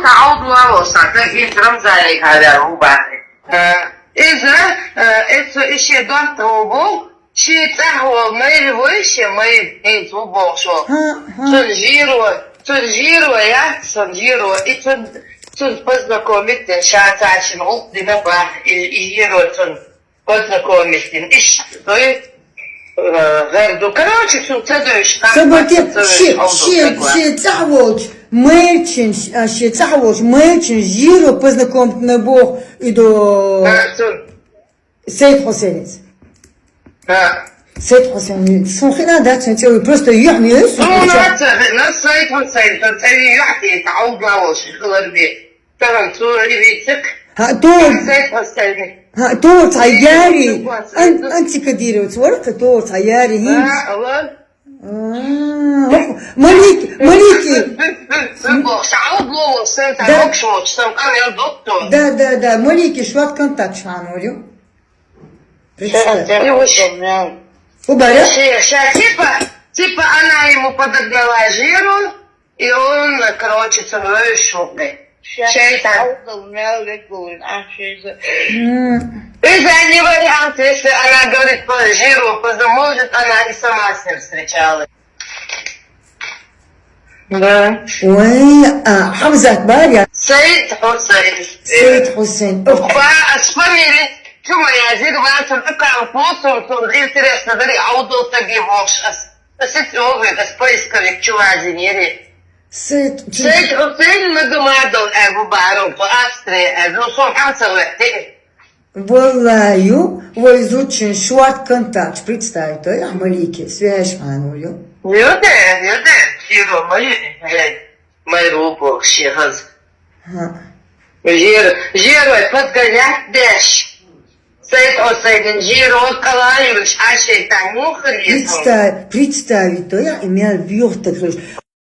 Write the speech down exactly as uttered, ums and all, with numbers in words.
Ӏовдалош санна, тӀаккха Рамзане хьаваьр ву бахьи. Иза, э, эцо ише доттагӀа ву, шен цӀахь волу майра вай, шен майра, хӀинца ву бохуш ву. Цунна жиро, цунна жиро яц, цунна жиро, и цунна, цунна познакомить дина, ша цаьршинна гӀуллакх дина бахьи, и, и жиро цунна. Познакомить дина. Иштта, дуй, э, гӀар ду. Короче, цунна ца девзаш, Ца бати, ца девзаш ши, хьовзал ши, ца гуа. Ши цӀахь волчу майрчин, а, ши цӀахь волчу майрчин жиро познакомить дина боху и до А, цун. Сайд Хьусейнец. А. Сайд Хьусейн, сон хина дац цӀе, просто юьхьна Ну, на ца, на Сайд Хьусейн, ца цӀе юьхьти, ца Ӏовдалош, хилар бе. Тахана цо и вицик. ХӀа, ту. Сайд Хьусейн. ХӀа, ту цхьа яри. Ан-, антикодировать вара, ту цхьа яри хӀинца. А, ала. А, Малик, Малики. Сан боху, ша Ӏовдалош, сан Да. Сан къамел доктор. Да, да, да, Малики, шот контакт шанурю. Представь. Ша, ша, Убаря? ша, ша, типа, типа она ему подогнала жиру, И он, короче, со вуьйш ву-кх. Шайтан. М. Иза не вариант, если она говорит по жиру, потому может она и сама с ним встречалась. Да. Ой, а, Хьамзат бар я? Саид Хьусейн. Саид Хьусейн. Ох. Ба, ас фамилия, чу моя жир, ва, сон, аккаунт, сон, сон, интересно, дари, Аудол таги вохш, ас. Ас ит охвет, ас поисковик чу вазинери. Сайд, Сайд Хьусейн Магомадов, э, Губаров, по Австрии, э, ну, сон хьан ца вехте. Валлаю, вай зудчун шорт контакт, представь, то я Малики, связь хьану ю. Юде, юде, Широ, май, э, май рубо, шехаз. Ха. Жир, жир, подгонять деш. Сайд Хьусейн, жир, вот калаюш, а шейтан, мухар, Представь, представь, то я имел вьюхтак.